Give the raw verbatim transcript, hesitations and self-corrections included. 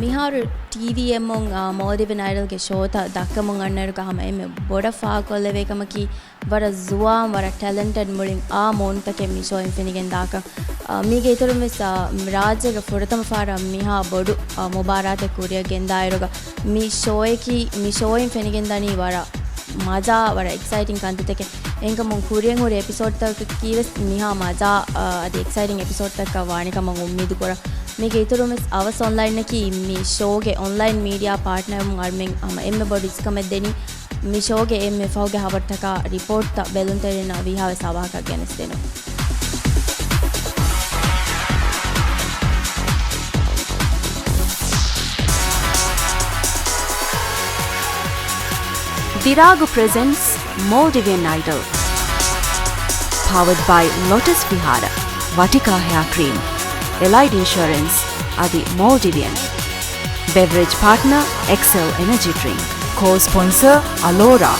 މިހާރު ޓީވީއެމްއުން، އާ، މޯލްޑިވިއަން އައިޑަލްގެ ޝޯތައް ދައްކަމުން އަންނައިރުގަ ހަމަ އެންމެ ބޮޑަށް ފާހަގަކޮށްލެވޭ ކަމަކީ، ވަރަށް ޒުވާން، ވަރަށް ޓެލެންޓެޑް މުޅިން އާ މޫނުތަކެއް މި ޝޯއިން ފެނިގެން ދާކަން. އާ، މީގެ އިތުރުން ވެސް، އާ، ރާއްޖޭގެ ފުރަތަމަ ފަހަރަށް މިހާ ބޮޑު، އާ، މުބާރާތެއް ކުރިއަށް ގެންދާއިރުގަ މި ޝޯއަކީ، މި ޝޯއިން ފެނިގެން ދަނީ ވަރަށް މަޒާ، ވަރަށް އެކްސައިޓިން ކަންތައްތަކެއް. އެހެންކަމުން ކުރިއަށް ހުރި އެޕިސޯޑްތަކަކީ ވެސް މިހާ މަޒާ، އާ، އަދި އެކްސައިޓިން އެޕިސޯޑްތަކަށް ވާނެ ކަމަށް އުއްމީދު ކުރަން. މީގެ އިތުރުން ވެސް އަވަސް އޮންލައިންއަކީ މި ޝޯގެ އޮންލައިން މީޑިއާ ޕާޓްނަރުން އަޅުމެން ހަމަ އެންމެ ބޮޑު އިސްކަމެއް ދެނީ. މި ޝޯގެ އެންމެ ފަހުގެ ހަބަރުތަކާ ރިޕޯޓްތައް ބެލުންތެރިންނަށް ވީހާވެސް އަވަހަކަށް ގެނެސްދިނުން. ދިރާގު ޕްރެޒެންޓްސް މޯލްޑިވިއަން އައިޑަލް. ޕަވަރޑް ބައި ލޮޓަސް ފިހާރަ، ވަޓިކާ ހެއާ ކްރީމް، އެލައިޑް އިންޝުއަރެންސް އަދި މޯލްޑިވިއަން. ބެވްރެޖް ޕާޓްނަރ، އެކްސެލް އެނަޖީ ޑްރިންކް. ކޯ ސްޕޮންސަރ، އަލޯރާ.